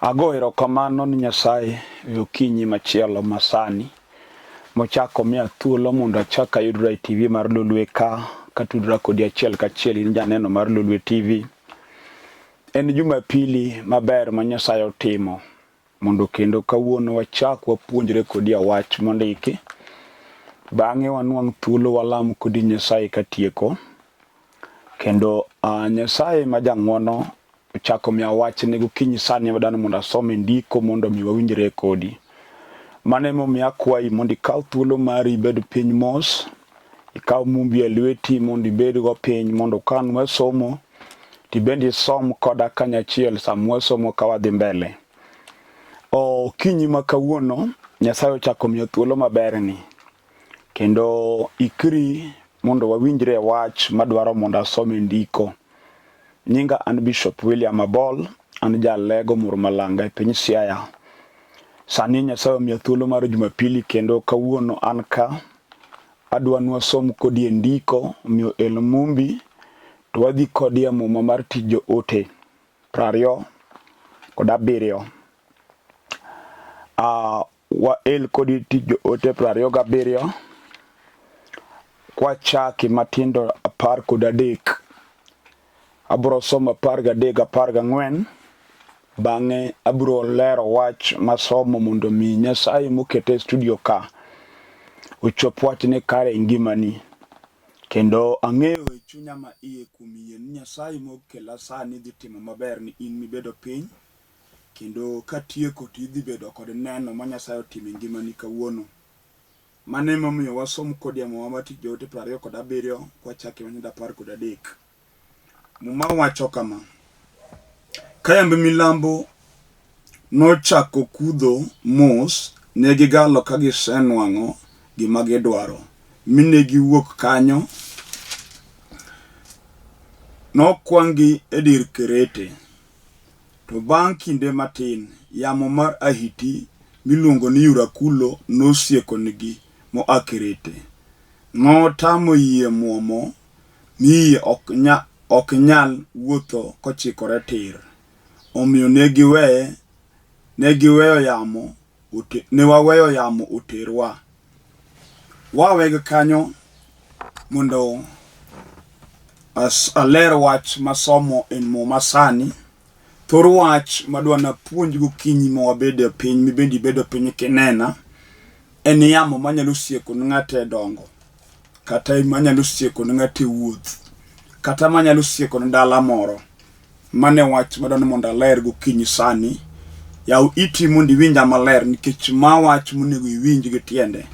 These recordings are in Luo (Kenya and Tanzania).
Ago erokamano ni Nyasaye e okinyi machielo masani mochako miya thuolo mondo achak ayudra e TV mar Lolwe ka katudra kodi achiel kachiel in janeno mar Lolwe TV. En Jumapili maber ma Nyasaye otimo mondo kendo kawuono wachak wapuonjre kodi a wach mondiki. Bang'e wanwang' thuolo walam kodi Nyasaye katieko. Kendo uh, Nyasaye ma jang'wono ochako miya wachne gokinyi sani madwaro mondo asom e ndiko mondo mi wawinjre kodi. Mano emomiyo akwayi mondo ikaw thuolo mari ibed piny mos, ikaw mumbi e lweti mondo ibedgo piny mondo ka an wasomo tibende isom koda kanyachiel sama wasomo ka wadhi mbele. Okinyi ma kawuono Nyasaye ochako miyo thuolo maberni kendo ikri mondo wawinjre e wach madwaro mondo asom e ndiko. Nyinga an Bishop William Abol, an jalego Murmalanga e piny Siaya. Sani Nyasaye omiya thuolo mar Jumapili kendo kawuono an ka adwa nwasom kodi e ndiko, omiyo el mumbi to wadhi kodi e muma mar tij joote 27. Wael kodi tij joote 27 kwachaki matindo 13. Abro somo 13 14, bang'e abro lero wach masomo mondo mi Nyasaye mokete e studio ka ochop wachne kare e ngimani. Kendo ang'eyo e chunya ma iye kuom yie ni Nyasaye mokela sani dhi timo maber ni in mibedo piny kendo katieko to idhi bedo kod neno ma Nyasaye otimo e ngimani kawuono. Mano emomiyo wasom kodi e Muma mar Tich Joote 27 kwachake manyien 13. Muma wacho kama: Ka yamb milambo nochako kudho mos, ne gigalo ka gisenwang'o gima gidwaro, mi ne giwuok kanyo. Nokwang'gi e dir Krete. To bang' kinde matin, yamo mar ahiti miluongo ni Yurakulo nosiekonigi moa Krete. Notamo yie mwomo mi yie ok, nya, ok nyal wuotho kochikore tir. Omiyo ne giweye, ne giweyo yamo, ne waweyo yamo oterwa. Wawegi kanyo mondo aler wach masomo e Muma sani. Thor wach madwa napuonj gokinyi ma wabedo e piny mibende ibedo piny kinena en yamo manyalo sieko ne ng'ato e dongo kata manyalo sieko ne ng'ato e wuoth kata manyalo sieko ne dala moro. Mano e wach madwa ni mondo aler gokinyi sani. Yaw iti mondo iwinja maler nikech ma wach monego iwinj gi tiende.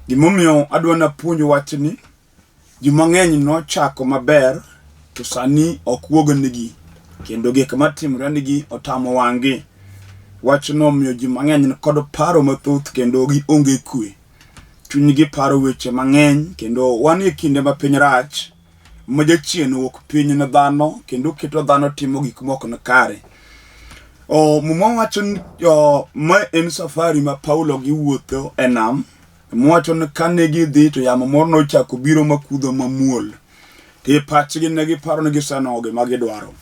Gimomiyo adwa napuonj wachni, ji mang'eny nochako maber to sani ok wuognigi kendo gik matimore nigi otamo wang'gi. Wachno omiyo ji mang'eny nikod paro mathoth kendo gionge kwe. Chunygi paro weche mang'eny kendo wan e kinde ma piny rach ma jachien wuok piny ne dhano kendo keto dhano timo gik mok ni kare. O, Muma wacho ni o, ma en safari ma Paulo gi wuotho e nam. Muma wacho ni kane gidhi to yamo moro nochako biro makudho mamuol. To e pachgi ne giparo ni gisenwang'o gima gidwaro.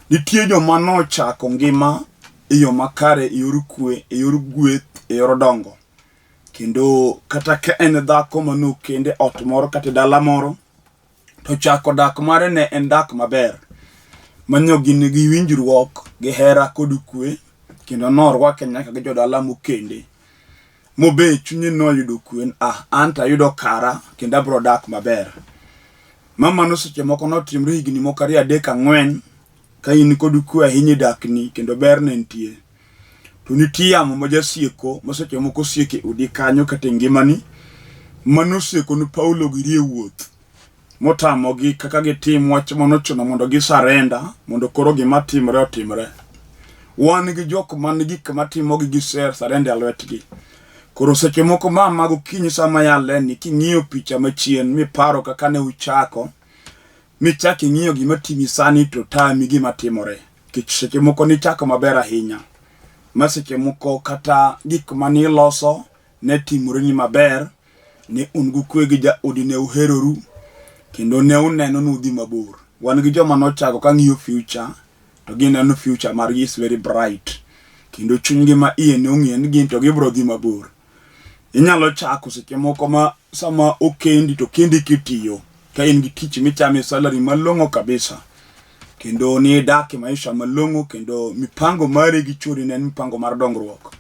Nitie joma nochako ngima e yo makare, e yor kwe, e yor gweth, e yor dongo. Kendo kata ka en dhako ma nokende ot moro kata e dala moro, to chako dak mare ne en dak maber. Manyo gin gi winjruok, gi hera kod kwe, kendo norwake nyaka gi jodala mokende. Mobe chunye noyudo kwe ni ah, an to ayudo kara kendo abiro dak maber. Ma mano seche moko notimre higni moko ariyo adek ang'wen ka in kod kwe ahinya e dakni kendo ber ne nitie. To nitie yamo ma jasieko ma seche moko sieko e odi kanyo kata e ngimani mano osieko ne Paulo giri e wuoth motamogi kaka gitim wach manochuno mondo gi sarenda mondo koro gima timre otimre. Wan gi jok man gik matimogi gi ser sarenda e lwetgi. Koro seche moko ma magokinyi sama yale ni king'iyo picha machien miparo kaka ne uchako michak ing'iyo gima timi sani to tami gima timore. Nikech seche moko nichako maber ahinya ma seche moko kata gik mane iloso ne timoreni maber, ne un gi kwe gi jaodi, ne uheroru kendo ne uneno ni udhi mabor. Wan gi joma nochako ka ng'iyo future to gineno future margi is very bright. Kendo chunygi ma iye ne ong'eyo ni gin to gibiro dhi mabor. Inyalo chako seche moko ma sama okendi to kendi kitiyo ka in gi tich michame salary malong'o kabisa kendo ni idak e maisha malong'o kendo mipango mari gi chwori ne en mipango mar dongruok.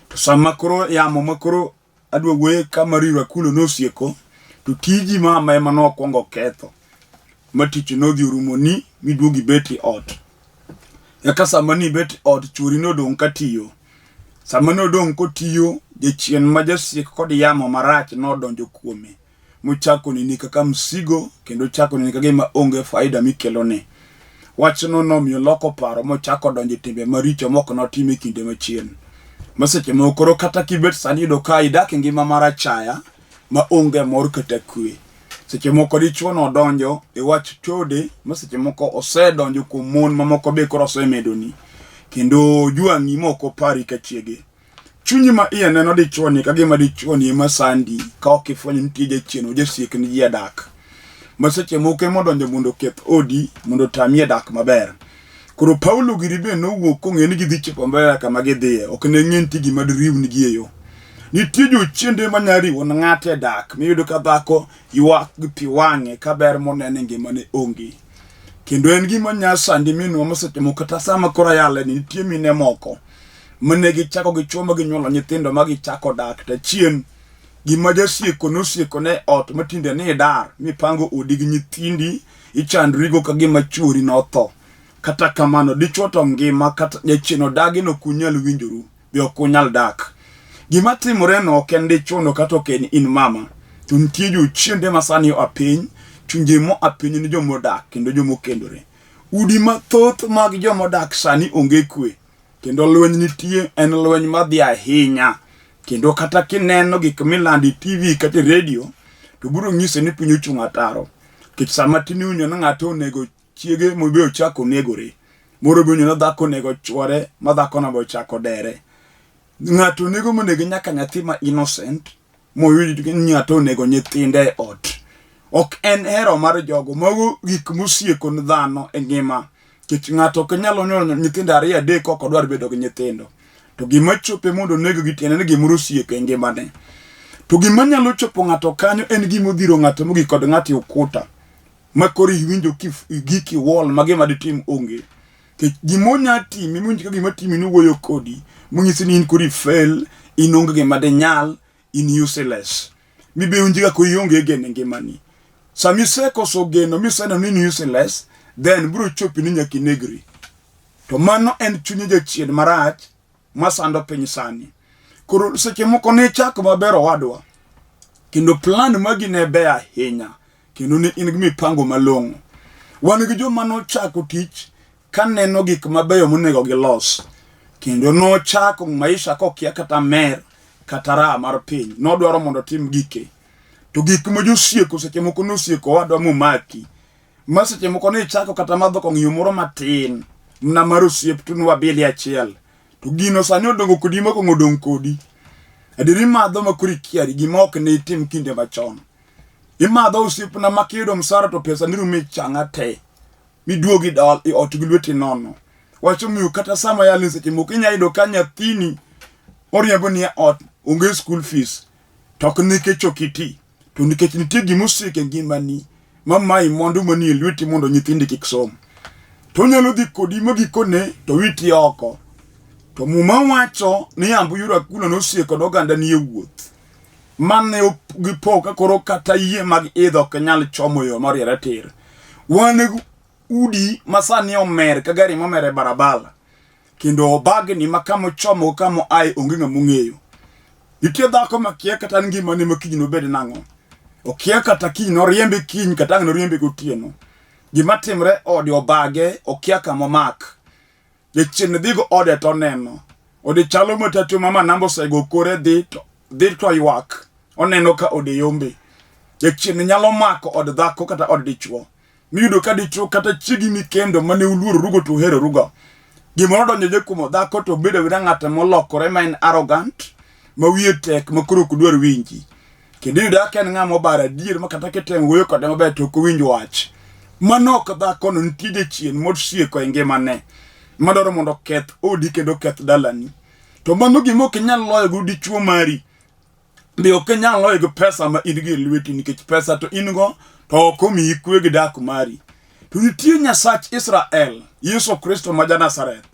To sama koro yamo ma koro adwa wuoye ka mar Akulo nosieko to tiji mama ema nokwongo ketho ma tich nodhi orumoni miduogo ibet e ot. Eka sama nibet e ot chwori nodong' katiyo. Sama nodong' kotiyo, jachien ma jasiek kod yamo marach nodonjo kuome mochako neni kaka msigo kendo ochako neni ka gima onge faida mikelone. Wachno nomiyo oloko paro mochako donjo e timbe maricho mok notim e kinde machien. Ma seche moko koro kata kibet sani iyudo ka idak e ngima mar achaya ma onge mor kata kwe. Seche moko dichuo nodonjo e wach chode ma seche moko osedonjo kuom mon mamoko be koro osemedoni kendo ojwang'i mok opari ka chiege. Chunyi ma iye neno dichuoni ka gima dichuoni ema sandi ka ok ifwenyo ni nitie jachien ojasiek ni ji e dak. Ma seche moko ema odonjo mondo oketh odi mondo otami e dak maber. Koro Paulo giri be nowuok kong'eyo ni gidhi chopo mbele kama gidhiye. Ok ne ng'e nitie gima diriwnigi e yo. Nitie jochiende ma nyalo riwo ne ng'ato e dak miyudo ka dhako ywak gi pi wang'e ka ber moneno e ngimane onge. Kendo en gima nya sandi minwa ma seche moko kata sama koro ayale ni nitie mine moko mane gichako gi chwo ma ginyuolo nyithindo ma gichako dak to achien gima jasieko nosieko ne ot matinde ni idar mipango odi gi nyithindi ichandrigo ka gima chuori notho. Kata kamano dichwo to ngima kata jachien odagi no ok unyal winjoru be ok unyal dak. Gima timore no ok en dichwo no kata ok en in mama to nitie jochiende ma sani oa piny chunje moa piny ni jomodak kendo jomokendore. Udi mathoth mag jomodak sani onge kwe kendo lweny nitie en lweny madhi ahinya kendo kata kineno gik milando e TV kata e redio to biro nyisi ni piny ochung' ataro nikech sama tin iwinjo ni ng'ato onego chiege mobe ochako onegore moro be iwinjo ni dhako onego chwore ma dhakono be ochako dere ng'ato onego monego nyaka nyathi ma innocent moyud ni ng'ato onego nyithinde e ot ok en hero mar jogo mago gik mosieko ne dhano e ngima nikech ng'ato ok nyalo nyuolo nyithindo ariyo adek ok odwar bedo gi nyithindo to gima chope mondo oneg gi tiende ni gimoro osieko e ngimane to gima nyalo chopo ng'ato kanyo en gima odhiro ng'ato mogik kod ng'ato e ukuta ma koro iwinjo gik iwol ma gima ditim onge nikech gima onya timi miwinj ka gima timi ni wuoyo kodi monyisi ni in koro ifail in onge gima dinyal in useless mibe winj ka koro ionge geno e ngimani sama isekoso geno miseneno ni in useless then biro chopi ni nyaka inegri to mano en chuny jachien marach masando piny sani koro seche moko ne chako maber owadwa kendo plan magi ne ber ahinya kendo ne in gi mipango malong'o wan gi joma nochako tich kaneno gik mabeyo monego gilos kendo nochako maisha kokia kata mer kata raha mar piny nodwaro mondo otim gike to gik ma josieko seche moko nosieko owadwa momaki ma seche moko ne ichako kata madho kong'o yo moro matin mna mar osiep to nwabili achiel to gino sani odongo kodi ma kong'o odong' kodi adier imadho ma koro ikiari gima ok ne itim kinde machon imadho osiepna ma kiyudo msara to pesa ni rumo e chang'a te miduogi dal e ot gi lweti nono wach omiyo kata sama yalo seche moko inya yudo ka nyathini oriembo ni e ot onge school fees to ok nikech ok iti to nikech nitie gima osieko e ngimani ma mayi mwandu manie lweti mondo nyithindi kik som to onyalo dhi kodi ma gikone to witi oko to muma wacho ni yamb yura kuno nosieko oganda ni e wuoth mane gipo ka koro kata yie mag idho ok nyal chomo yo moriere tir wan udi ma sani omer ka gari momer e barabara kendo obagni ma kama ochomo kama oaye onge ng'ama ong'eyo nitie dhako ma kia kata ngimane ma kiny nobed nang'o okia kata kiny noriembe kiny kata ang' noriembe gotieno gima timre ode obage okia kama omak Jachien dhigo ode to oneno. Ode chalo matatu ma manamba osego kore dhi to dhi to ywak. Oneno ka ode yombe. Jachien nyalo mako od dhako kata od dichwo. Miyudo ka dichwo kata chiegi mikendo mane uluororugo to uherorugo. Gimoro donjo je kuom dhako to obedo abeda ng'at molokore ma en arrogant, ma wiye tek ma koro ok dwar winji. Kendo iyudo ka en ng'ama obaro adier ma kata kitemo wuoyo kode maber to ok owinj wach. Mano ok dhakono nitie jachien mosieko e ngimane. Madwaro mondo oketh odi kendo oketh dalani. To mano gima ok inyal loyo gi dichuo mari. Be ok inyal loyo gi pesa ma in go e lweti nikech pesa to in go to ok omiyi kwe gi dak mari. To nitie Nyasach Israel, Yesu Kristo ma ja-Nazareth.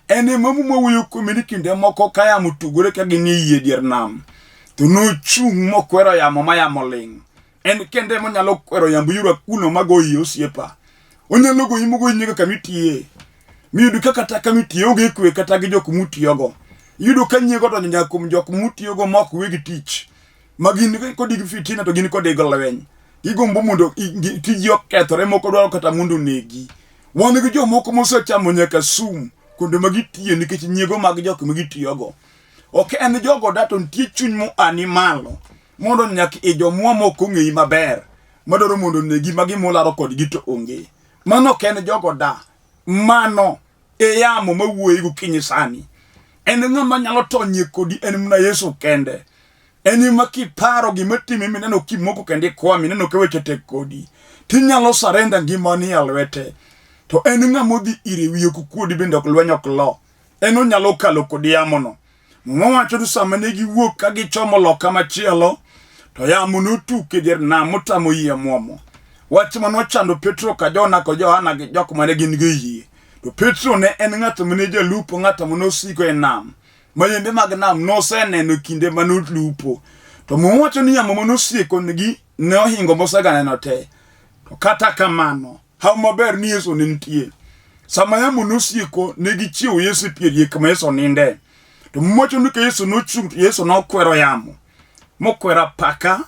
En ema Muma wuoyo kuome ni kinde moko ka yamo tugore ka gin e yie dier nam, to nochung' mokwero yamo ma yamo ling'. En kende ema onyalo kwero yamb yura kuno magoyi osiepa. Onyalo goyi mogoyi nyaka kama itiye. Miyud ka kata kama itiye onge kwe kata gi jok mutiyogo. Iyudo ka nyiego odonjo nyaka kuom jok mutiyogo ma ok wegi tich. Ma gin kodi gi fitina to gin kodi gi lweny. Gigombo mondo tiji okethore moko dwaro kata mondo onegi. Wan gi jomoko mosechamo nyaka sum kuonde ma gitiye nikech nyiego mag jok ma gitiyogo. Ok en jogo da to nitie chuny moa ni malo mondo nyaka i jomwa mok ong'eyi maber madwaro mondo onegi ma gimularo kodgi to onge. Mano ok en jogo da. Mano e yamo mawuoyi gokinyi sani. En ng'ama nyalo tonyie kodi en mana Yesu kende. En ema kiparo gima timi mineno kimoko kendo ikwam mineno ka weche tek kodi tinyalo sarenda ngimani e lwete. To en ng'ama odhi ire wiye ok kuodi bende ok lweny ok lo. En onyalo kalo kodi yamono. Muma wacho ni sama ne giwuok ka gichomo loka machielo, to yamo notuk e dier nam motamo yie mwomo. Wach ma nochando Petro ka Jona kod Johana gi jok mane gin go e yie. To Petro ne en ng'at mane jalupo, ng'at mane osiko e nam. Mayembe mag nam noseneno kinde mane olupo. To Muma wacho ni yamo mane osiekonigi ne ohingo moseganeno te. To kata kamano, Haw maber ni Yesu ne nitie. Sama yamo nosieko, ne gichiewo Yesu e pier yie kama Yesu ninde. To Muma wacho ni ka Yesu nochung' to Yesu nokwero yamo, mokwero apaka,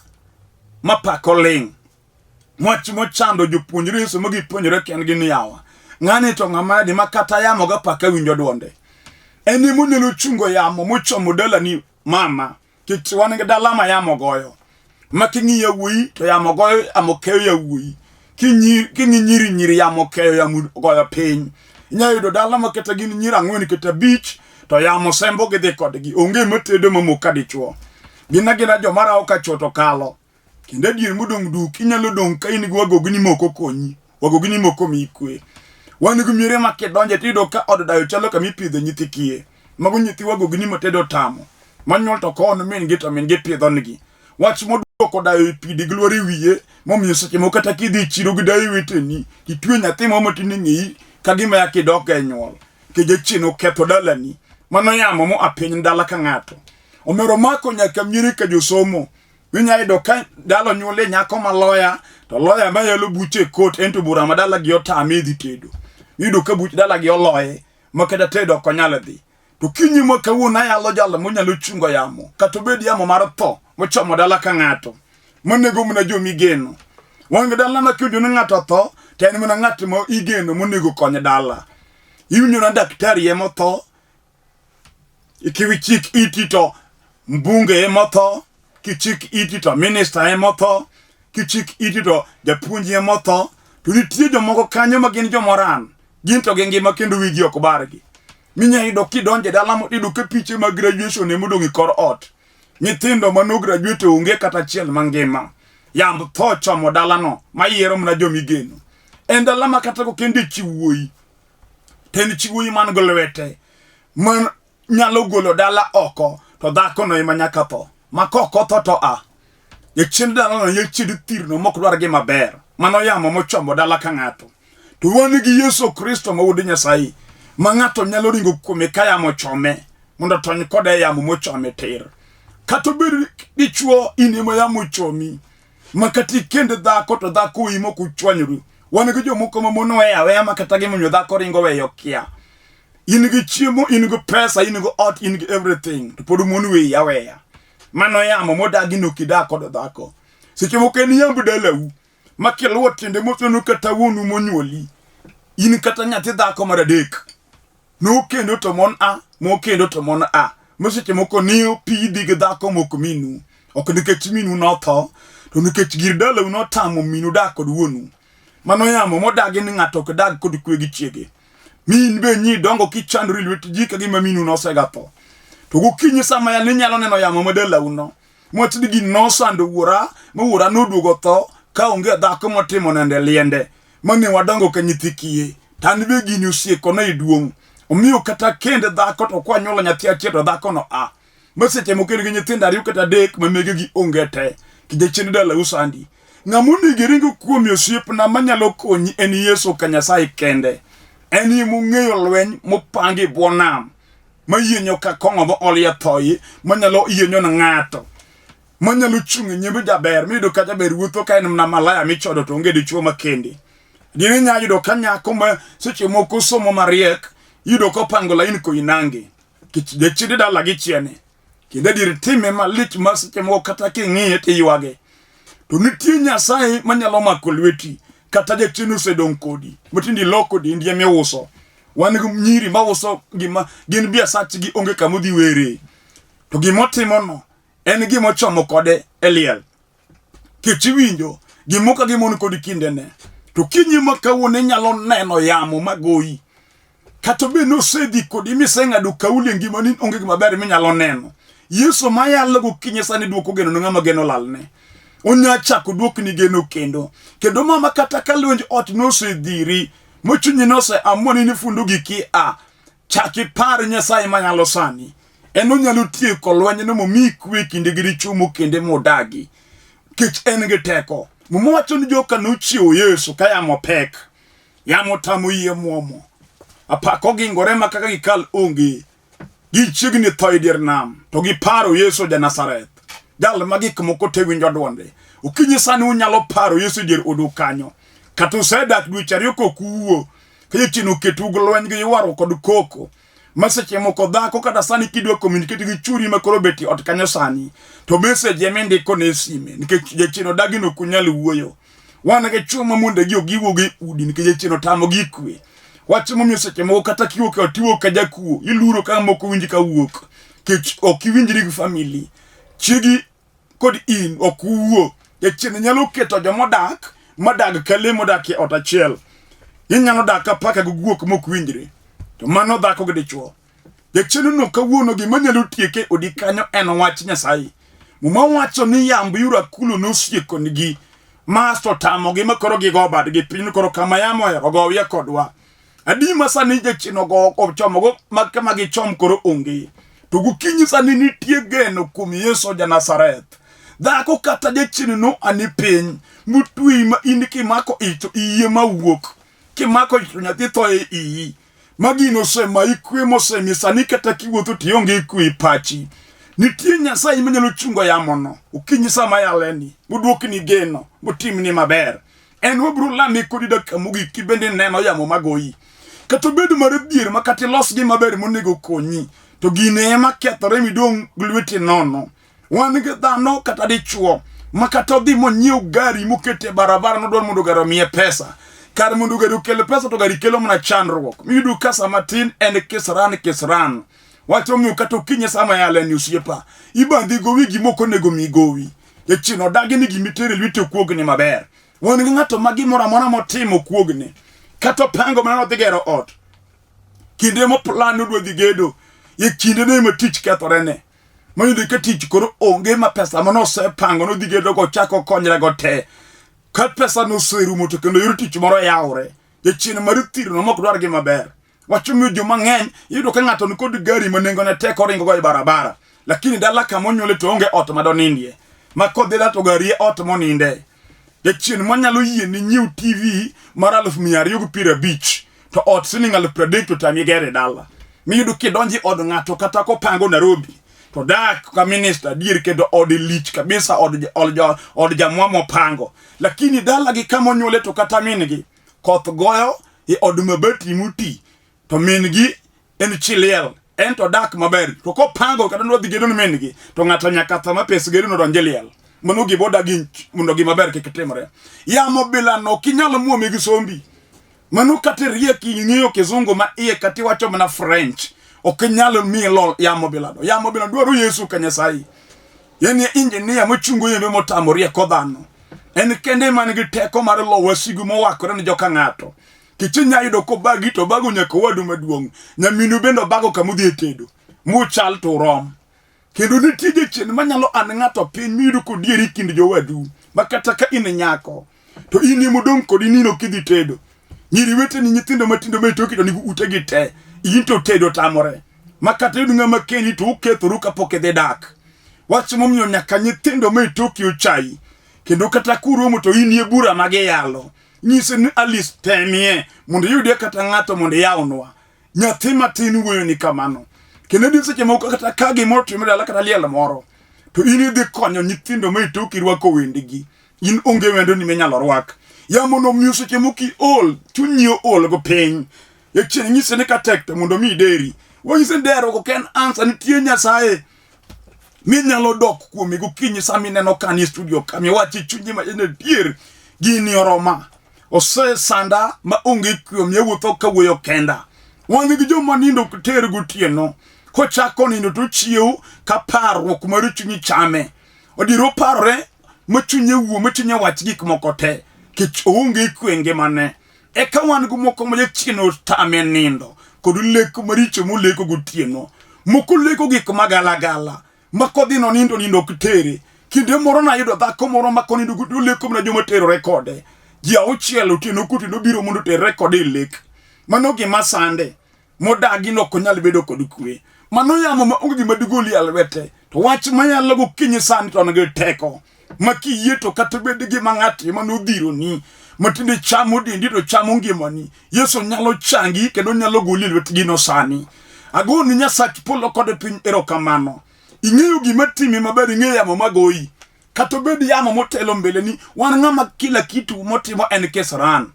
ma paka oling'. Wach mochando jopuonjre Yesu ma gipuonjore kendgi ni yawa, ng'ani to ng'ama nadi ma kata yamo gi apaka winjo dwonde. En ema onyalo chungo yamo mochomo dalani mama. Kech wan gi dala ma yamo goyo. Ma king'i yawuoyi to yamo goyo yamo keyo yawuoyi. King'i nyiri nyiri yamo keyo yamo goyo piny. Inyalo yudo dala ma kata gin nyiri ang'wen kata abich to yamo sembo gidhi kodgi. Onge matedo mamok ka dichuo. Gin agina joma rawo ka chuo to kalo. Kendo adier modong' duk inyalo dong' ka in gi wagogni moko konyi. Wagogni moko miyi kwe. Wan gi miere ma kidonje tiyudo ka od dayo chalo kama ipidho nyithi kiye. Mago nyithi wagogni ma tedo otamo. Manyuol to koon min gi to min gi pidhonigi. Wach moduoko dayo e pidi gi lwar e wiye momiyo seche moko kata kidhi e chiro gi dayo weteni itwe nyathi moro matin e ng'eyi ka gima ya kidok e nyuol. Nikech jachien oketho dalani. Mano yamo moa piny dala ka ng'ato. Omero mako nyaka miere ka josomo. Inya yudo ka dala onyuolie nyako ma loya to loya ma yalo buche e kot ento bura ma dala gi otame dhi tedo. Iyudo ka buch dala gi oloye ma kata tedo ok onyal dhi. To kinyi ma kawuono ayalo jalo monyalo chungo yamo kata obed yamo mar tho mochomo dala ka ng'ato monego mana jomigeno. Wan gi dala ma kiwinjo ni ng'ato otho to en mana ng'at ma igeno monego kony dala. Iwinjo na daktari ema otho Kichik iti to mbunge emotho, kichik iti to minista emotho, kichik iti to japuonj emotho. To nitie jomoko kanyo ma gin jomoran, gin to gingima kendo wigi ok bargi. Minya yudo kidonjo e dala moro iyudo ka piche mag graduation emodong' e kor ot. Nyithindo ma no graduate onge kata achiel mangima. Yamb tho chomo dalano mayiero mana jomigeno. En dala ma kata kokende chi wuoyi to en chi wuoyi man gi lwete man nyalo golo dala oko to dhakono ema nyaka tho ma kok otho to a jachien dalano jachien thirno mok dwar gima ber mano yamo mochomo dala ka ng'ato to wan gi Yesu Kristo ma wuod Nyasaye ma ng'ato nyalo ringo kuome ka yamo chome mondo otony kode e yamo mochome tir kata obed dichuo in ema yamo ochomi ma kata ikend dhako to dhako oyi mok uchwanyoru wan gi jomoko ma mon weyo aweya ma kata gimomiyo dhako ringo weyo kia in gi chiemo in gi pesa in gi ot in gi everything to pod mon weyi aweya mano yamo modagi nok idak kod dhako seche moko en yamb dalau ma kiluwo tiende mos neno kata wuonu monyuoli in kata nyathi dhako mar adek nokendo to mon a mokendo to mon a ma seche moko ni opidhi gi dhako mok minu ok nikech minu notho to nikech gir dalau notamo minu dak kod wuonu mano yamo modagi ni ng'ato ok dag kod kwe gi chiege min be nyi dongo kichandori lwet ji ka gima minu nosega tho to gokinyi sama ya ninyalo neno yamo ma dalau no mwach ni gini nosando wuora ma wuora noduogo tho ka onge dhako motimo nende liende mane wadongo ka nyithi kiye to an be gini osiekona e duong' Omiyo kata kend dhako to kwa nyuolo nyathi achiel to dhako no a. Ma seche moko en gi nyithindo ariyo kata adek ma megegi onge te. Kijachien dalau sandi. Ng'ama onego iring kuome osiepna manyalo konyi en Yesu ka Nyasaye kende. En ema ong'eyo lweny mopangi e bwo nam. Mayienyo ka kong'o mool e thoyi manyalo yienyo ne ng'ato. Manyalo chung' e nyim jaber miyudo ka jaber wuotho ka en mana malaya michodo to onge dichuo makende. Dine inya yudo ka nyako ma seche moko somo mariek yudo kopango lain koinange. Kech jachien dala gi chiene. Kendo adier time malich ma seche moko kata king'iye to iywage. To nitie Nyasaye manyalo mako lweti kata jachien osedong' kodi matinde iloko dendi ema iuso. Wan gi nyiri mauso gima gin biasachgi onge kama odhi were. To gima otimono en gima ochomo kode e liel. Kech iwinjo gimoka gi mon kod kindene. To kinyi ma kawuono inyalo neno yamo magoyi. Kata obedo ni osedhi kodi miseng'ado kauli e ngimani onge gima ber minyalo neno. Yesu ma yalo gokinyi sani duoko geno ne ng'ama geno lalne. Onya chako duokni geno kendo. Kendo mama kata ka lwenj ot nosedhiri, mochunyi nose amua ni nifundo giki a, chak ipar Nyasaye manyalo sani. En onyalo tieko lwenyno momiyi kwe kinde gi dichwo mokende modagi. Nikech en gi teko. Muma wacho ni joka nochiewo Yesu ka yamo pek. Yamo tamo yie mwomo. Apaka ogingore ma kaka gikal onge. Gichiegni tho e dier nam, to giparo Yesu ja Nazareth. Jal ma gik moko te winjo dwonde. Okinyi sani unyalo paro Yesu e dier odu kanyo. Kata usedak dweche ariyo kok uwuo. Ka jachien oketou gi lweny gi ywaruok kod koko. Ma seche moko dhako kata sani kidwa communicate gi churi ma koro bet e ot kanyo sani, to message ema indiko ne e sime nikech jachien odagi ni ok unyal wuoyo. Wan gi chwo ma mondegi ok giwuog e udi nikech jachien otamogi kwe. Wach momiyo seche moko kata kiwuok e ot iwuok ka jakuo, iluoro ka moko winji ka wuok. Kech ok iwinjri gi family. Chiegi kod in ok uwuo. Jachien nyalo keto jomodak madag ka le modak e ot achiel. Inyalo dak ka paka gi guok mok winjre. To mano dhako gi dichwo. Jachiendno kawuono gima nyalo tieke odi kanyo en wach Nyasaye. Muma wacho ni yamb yurakulo nosiekonigi ma to tamogi ma koro gigo badgi piny koro kama yamo ohero gowie kodwa. Adi ma sani jachien ogo ochomogo ma kama gichom koro onge. To gokinyi sani nitie geno kuom Yesu ja Nazareth. Dhako kata jachien no ani piny motweyi ma in kimako ich to iyie mawuok. Kimako ich to nyathi tho e iyi. Ma gino osemayi kwe mosemi sani kata kiwuotho to ionge kwe e pachi. Nitie Nyasaye manyalo chungo yamono okinyi sama yaleni, moduokni geno, motimni maber. En wabiro lame kodi dakika mogik kibende neno yamo magoyi. Kata obed mar dhier ma kata ilos gima ber monego konyi, to gine ema kethore midong' gi lweti nono. Wan gi dhano kata dichuo ma kata odhi monyiew gari mokete e barabara nodwar mondo gari omiye pesa. Kar mondo gari okel pesa to gari kelo mana chandruok. Miyudo ka sama tin en kisran kisran. Wach omiyo kata okinyi sama yale ni osiepa, ibandhi gowi gima ok onego mi gowi. Jachien odagi ni gima itero e lweti okuogni maber. Wan gi ng'ato ma gimoro amora motimo okuogni. Kata opango mana nodhi gero ot. Kinde moplan odwa dhi gedo, e kindeno ema tich kethorene. Mayudo ka tich koro onge ma pesa mane osepango nodhi gedo go chako konyre go te. Ka pesa noserumo to kendo yor tich moro yawre. Jachien mar thirno mok dwar gima ber. Wach omiyo joma ng'eny iyudo ka ng'ato nikod gari ma nengone tek oringo go e barabara. Lakini dala kama onyuole to onge ot ma donindie. Ma kodhi dala to gari e ot moninde. Jachien manyalo yie ni nyiew TV mar 250,000 to ot siling 30,000 to tami gere dala. Miyudo kidonji od ng'ato kata kopango Nairobi to dak ka minista adier kendo ode lich kabisa od, od, od jamwa mopango. Lakini dala gi kama onyuole to kata min gi koth goyo e od mabati moti to min gi en chi liel en to dak maber to kopango kata nodhi gedo ne min gi to ng'ato nyaka tho ma pes gedo nodonj e liel mano gima odagi mondo gima ber kik timre yamo bilano ok inyal muome gi sombi mano kata iriek ing'eyo kizungu ma iye kata iwacho mana french ok inyal mi lol yamo bilano yamo bilano dwaro yesu ka nyasaye en e injinia mochungo yembe motamo rieko dhano en kende man gi teko mar lo wasigu mowakore ne joka ng'ato Kech inya yudo kobagi to obago nyaka owadu maduong'. Nyaminu bende obago kama udhi e tedo. Muchal to urom. Kendo nitie jachien manyalo an ng'ato piny miyudo kodieri kind jowadu. Ma kata ka in nyako, to in ema odong' kodi nino kidhi tedo. Nyiri weteni nyithindo matindo ma itoki to nigi utegi te. In to tedo tamore. Ma kata yud ng'ama kendi to ukethoru kapok idhi dak. Wach momiyo nyaka nyithindo ma itoki ochayi. Kendo kata kuromo to in e bura ma giyalo. Nyise ni Alice temie mondo iyudie kata ng'ato mondo iyawnwa. Nyathi matin wuoyo ni kamano. Kendo nitie seche moko kata ka gimoro otimore dala kata liel moro to in idhi konyo nyithindo ma itoki rwako wendegi. In onge wendoni minyalo rwak. Yamo no miyo seche moko iol, chunyi ool go piny. Jachien nyise ni ka tek to mondo mi ideri. Wanyise ni dero ok en answer, nitie Nyasaye minyalo dok kuome gokinyi sama ineno ka ni studio ka miwachi chunyi ma en adier gini oroma osesanda ma onge kwe omiyo awuotho kawuoyo kenda wan gi joma nindo ok ter gotieno kochako nindo to ochiew ka parruok mar chunyi chame adier oparore ma chunye wuo ma chunye wach gik moko te kech oonge kwe e ngimane Eka wan go moko ma jachien otame nindo kod lek maricho moleko gotieno. Moko leko gik magalagala ma kodhi nonindo nindo ok tere. Kinde moro nayudo dhako moro ma konindo gotieno leko mana joma terore kode. Ji auchiel otieno kotieno biro mondo oterre kode e lek. Mano gima sande. Modagi ni ok onyal bedo kod kwe. Mano yamo ma onge gima digoli e lwete. To wach mayalo gokinyi sani to nigi teko. Ma kiyie to kata bed gima ng'at ema nodhironi ma tinde chamo dendi to chamo ngimani. Yesu nyalo changi kendo nyalo goli e lwet gino sani. Agoni Nyasach polo kod piny erokamano. Ing'eyo gima timi maber, ing'eyo yamo magoyi. Kata obed yamo motelo mbeleni, wan ng'ama kila kitu motimo en kesran.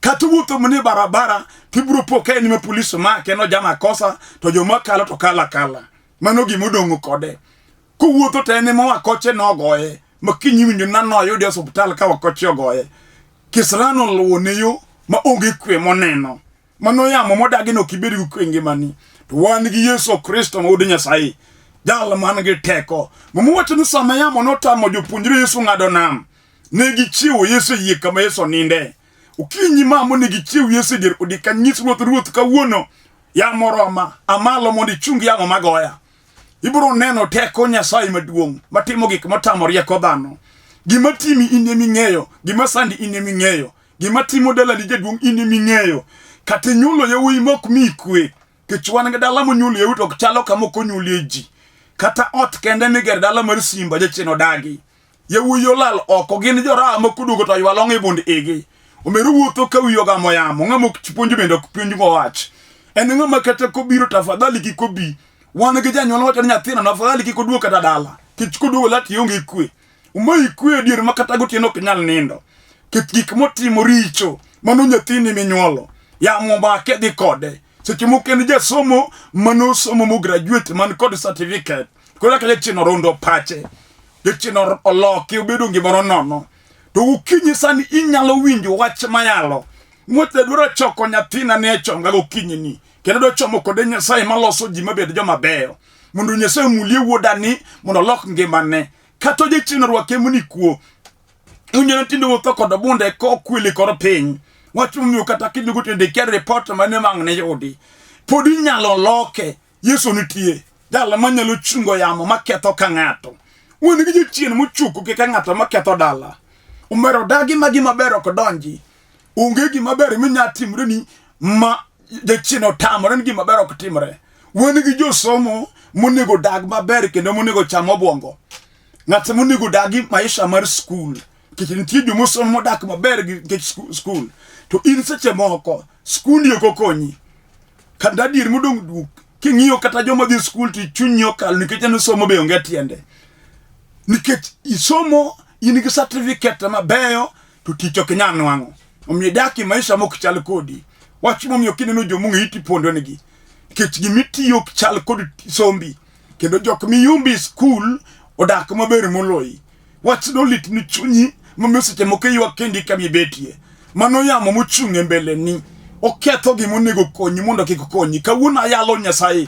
Kata wuotho mana e barabara to ibiro po ka en ema polis omake noja makosa to joma kalo to kalo akala. Mano gima odong'o kode. Kowuotho to en ema wakoche nogoye ma kiny iwinjo na noyude e osuptal ka wakoche ogoye. Kisran oluwo ne yo ma onge kwe moneno. Mano yamo modagi ni ok ibed gi kwe e ngimani. To wan gi Yesu Kristo ma Wuod Nyasaye, jal man gi teko. Muma wacho ni sama yamo notamo jopuonjre Yesu ng'ado nam, ne gichiwo Yesu e yie kama Yesu ninde. Okinyi ma monego ichiew Yesu e dier odi ka nyis Ruoth, Ruoth kawuono yamo roma, amalo mondo ichung yamo magoya. Ibiro neno teko Nyasaye maduong' matimo gik motamo rieko dhano. Gima timi in ema ing'eyo, gima sandi in ema ing'eyo, gima timo dalani jaduong' in ema ing'eyo. Kata inyuolo yawuoyi ma ok miyi kwe, Nikech wan gi dala monyuolie to ok chalo kama ok onyuolie ji. Kata ot kende migero dala mar simba jachien odagi. Yawuoyi olal oko gin joraha ma koduogo to ywa long' e bund igi. Omeru wuotho ka wiye ogamo yamo, ng'ama ok puonj bende ok puonj go wach. En ng'ama kata kobiro to afadhali kik obi. Wan gi janyuol wacho ni nyathina no afadhali kik oduog kata dala. Kech koduogo lati onge kwe. Umayi kwe adier ma kata gotieno ok nyal nindo. Kech gik motimo richo, mano nyathini minyuolo. Yamo make dhi kode. Seche moko en jasomo manosomo mo graduate man kod certificate. Koro kaka jachien orundo pache. Jachien oloke obedo gimoro nono. To gokinyi sani inyalo winjo wach mayalo. Mwach adwaro choko nyathina ne chonga gokinyi ni. Kendo adwa chomo kode Nyasaye maloso ji mabed joma beyo. Mondo Nyasaye omulie wuodani mondo olok ngimane. Kata jachien orwake moni kuo. Iwinjo ni tinde wuotho kod bunde kokwili kor piny. Wach momiyo kata kiduogo tinde ikia ripot mane ma ang' ne yudi. Pod inyalo loke. Yesu nitie. Jal manyalo chungo yamo maketho ka ng'ato. Wan gi jachien mochuko kaka ng'ato maketho dala. Omero dagi ma gima ber ok donji. Onge gima ber minya timreni ma jachien otamore ni gima ber ok timre. Wan gi josomo monego dag maber kendo monego cham obwongo. Ng'at monego dagi maisha mar skul nikech nitie joma osomo modak maber gi nikech skul. To in seche moko skundi ok okonyi. Kata adier modong' duk king'iyo kata joma dhi skul to chunyi okal nikech en somo be onge tiende. Nikech isomo in gi certificate mabeyo to tich ok inyal nwang'o. Omiyo idak e maisha mok chal kodi. Wach momiyo kineno joma ong'eyi tipondo negi. Nikech gimitiyo ok chal kod sombi. Kendo jok miyumbi skul odak maber moloyi. Wachno lit ni chunyi momiyo seche moko iywak kendi kama ibetie. Mano yamo mochung' e mbeleni. Oketho gima onego konyi mondo kik konyi. Kawuono ayalo Nyasaye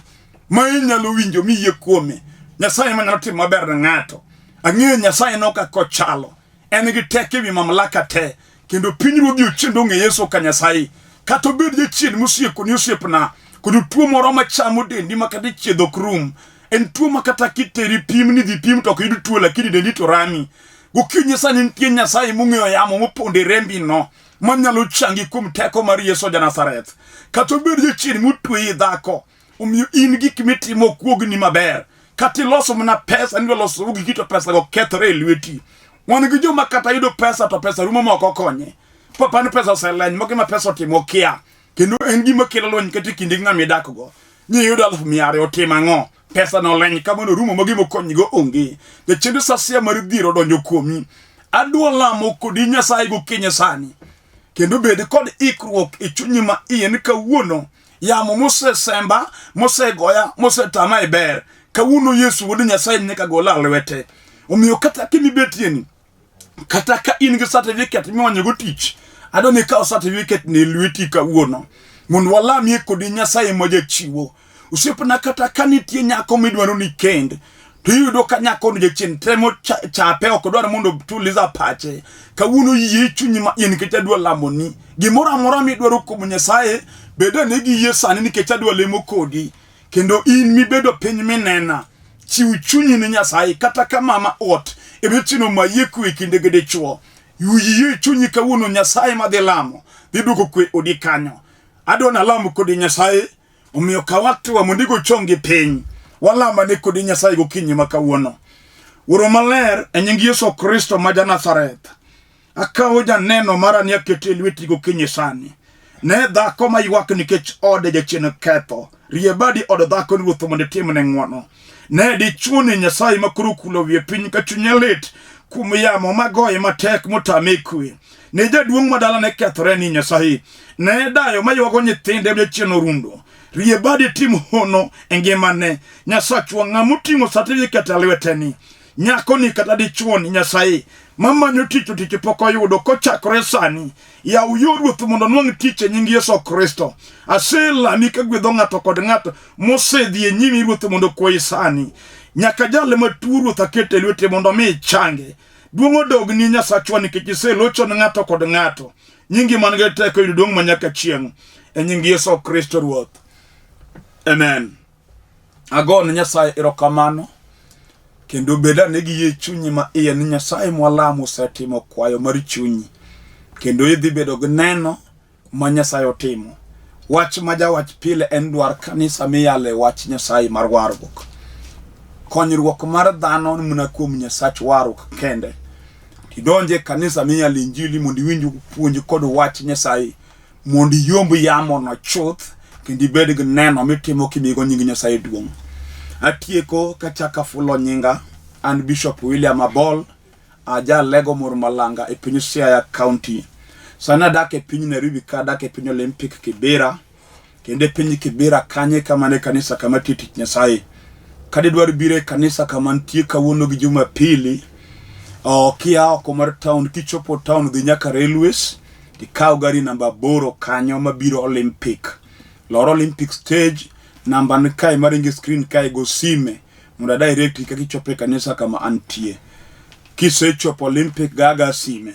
ma inyalo winjo miyie kuome. Nyasaye manyalo timo maber ne ng'ato. Ang'eyo Nyasaye no kaka ochalo. En gi teko ewi mamlaka te. Kendo pinyruodhi ochendo ong'e Yesu ka Nyasaye. Kata obed jachien mosiekoni osiepna, kod tuo moro machamo dendi ma kata ichiedho ok rum. En tuo ma kata kiteri pim ni dhi pim to ok yud tuo lakini dendi to rami. Gokinyi sani nitie Nyasaye mong'eyo yamo mopondo e rembi no. manyalo changi kuom teko mar Yesu ja Nazareth. Kata obed jachien motweyi dhako, omiyo in gik mitimo ok wuogni maber. Kata iloso mana pesa nidwa loso giki to pesa go kethore e lweti. Wan gi joma kata yudo pesa to pesa rumo ma ok okonye. Papa ni pesa oseleny, moko ma pesa otimo okia. Kendo en gima kelo lweny kata e kindi gi ng'ama idakgo. Ni iyudo 200,000 otimo ang'o? Pesa no oleny kamano orumo ma gima okonyigo onge. Jachien sasia mar dhier odonjo kuomi. Adwa lamo kodi Nyasaye gokinyi sani. Kendo bed kod ikruok e chunyi ma iye ni kawuono yamo mosesemba, mosegoya, mosetama e ber. Kawuono Yesu wuod Nyasaye nyaka gola lwete. Omiyo kata kimibetie ni, kata ka in gi certificate mimanyogo tich, adwa ni ikaw certificate ni e lweti kawuono mondo walamie kodi Nyasaye ma jachiwo. Osiepna, kata ka nitie nyako midwaro ni kend, to iyudo ka nyakono jachien temo chape, ok odwar mondo tuliza pache. Kawuono yie chunyi ma iye nikech adwa lamoni. Gimoro amora midwaro kuom Nyasaye, bed ane gi yie sani nikech adwa lemo kodi. Kendo in mibedo piny minena, chiw chunyi ne Nyasaye, kata ka mama ot ema chino mayie kwe kinde gi dichuo. Yie chunyi kawuono Nyasaye madhi lamo, dhi duoko kwe odi kanyo. Adwa nalam kodi Nyasaye, omiyo kaw hatua mondo igo chongi piny. Walamane kodi Nyasaye gokinyi ma kawuono. Wuoro maler, e nying Yesu Kristo ma ja-Nazareth, akawo janeno mara ni akete e lweti gokinyi sani. Ne dhako ma ywak nikech ode jachien ketho. Rie badi od dhako ni Ruoth mondo itimne ng'wono. Ne dichwo ni Nyasaye ma koro okulo wiye piny ka chunye lit kuom yamo magoye matek motame kwe. Ne jaduong' ma dalane kethore ni Nyasaye. Ne dayo maywago nyithinde jachien orundo. Rie badi tim hono e ngimane. Nyasachwa ng'ama oting'o certificate e lwete ni. Nyakoni kata dichwoni Nyasaye mamanyo tich to tich pok oyudo kochakore sani. Yaw yo Ruoth mondo onwang' tich e nying Yesu Kristo. Aselami kagwedho ng'ato kod ng'ato mosedhi e nyimi Ruoth mondo okwayi sani. Nyaka jal matuo Ruoth akete e lwete mondo omi ichange. Duong' odogni Nyasachwa nikech iselocho ne ng'ato kod ng'ato. Nyingi man gi teko yudo duong' ma nyaka chieng'. E nying Yesu Kristo Ruoth. Amen. Agone Nyasaye erokamano kendo bed ane gi yie chunyi ma iye ni Nyasaye mwalamo osetimo kwayo mar chunyi kendo idhi bedo gi neno ma Nyasaye otimo. Wach ma jawach pile en dwar kanisa miyale wach Nyasaye mar warruok. Konyruok mar dhano mana kuom Nyasach warruok kende. Tidonje kanisa miyale injili mondo iwinj puonj kod wach Nyasaye mondo iyomb yamono chuth kendo ibed gi neno mitimo kimigo nying Nyasaye duong'. Atieko kachako afulo nyinga, an Bishop William Abol, aja Lego Mor Malanga e piny Siaya County. Sani adak e piny Nairobi ka adak e piny Olympic Kibera, kendo e piny Kibera kanye kama ne kanisa kama tiyo tich Nyasaye. Ka didwar biro e kanisa kama nitie kawuono gi Jumapili, kia oko mar town, kichopo town dhi nyaka railways, ikaw gari namba 8 kanyo mabiro Olympic. Lor Olympic stage, namba ni kae maringo e screen kae go sime mondo a direct kaka ichopo e kanisa kama antie. Kisechopo Olympic gaga sime.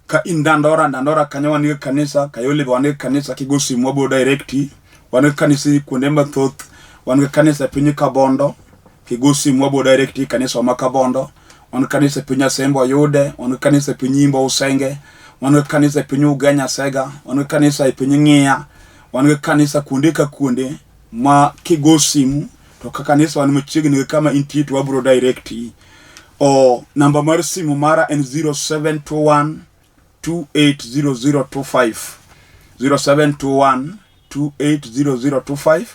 Ka in Dandora, Dandora kanyo wan gi kanisa, Kayole be wan gi kanisa, kigo simu wabiro directi. Wan gi kanisa kuonde mathoth, wan gi kanisa e piny Kabondo, kigo simu wabiro directi kanisa ma Kabondo. Wan gi kanisa e piny Asembo Oyude, wan gi kanisa e piny Imbo Usenge, wan gi kanisa e piny Ugenya Sega, wan gi kanisa e piny Ng'iya, wan gi kanisa kuonde ka kuonde ma kigo simu to ka kanisa wan machiegni gi kama intie to wabiro directi. O namba mar simu mara en 0721 280025 0721 280025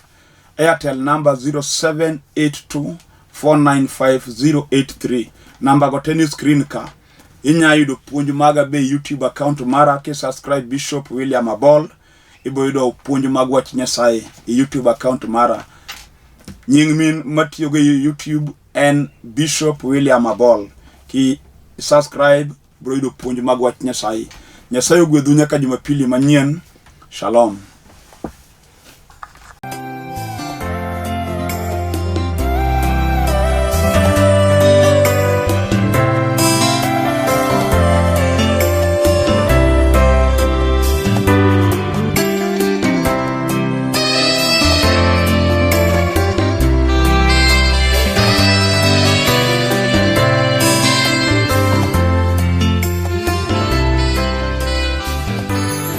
Airtel number 0782 495083 namba go te ni screen ka inya yudo puonj maga be YouTube account mara ki subscribe Bishop William Abol ibo yudo puonj mag wach Nyasaye e YouTube account mara nying min matiyogo e YouTube en Bishop William Abol ki subscribe bro yudo puonj mag wach Nyasaye. Nyasaye ogwedhu nyaka Jumapili manyien. Shalom.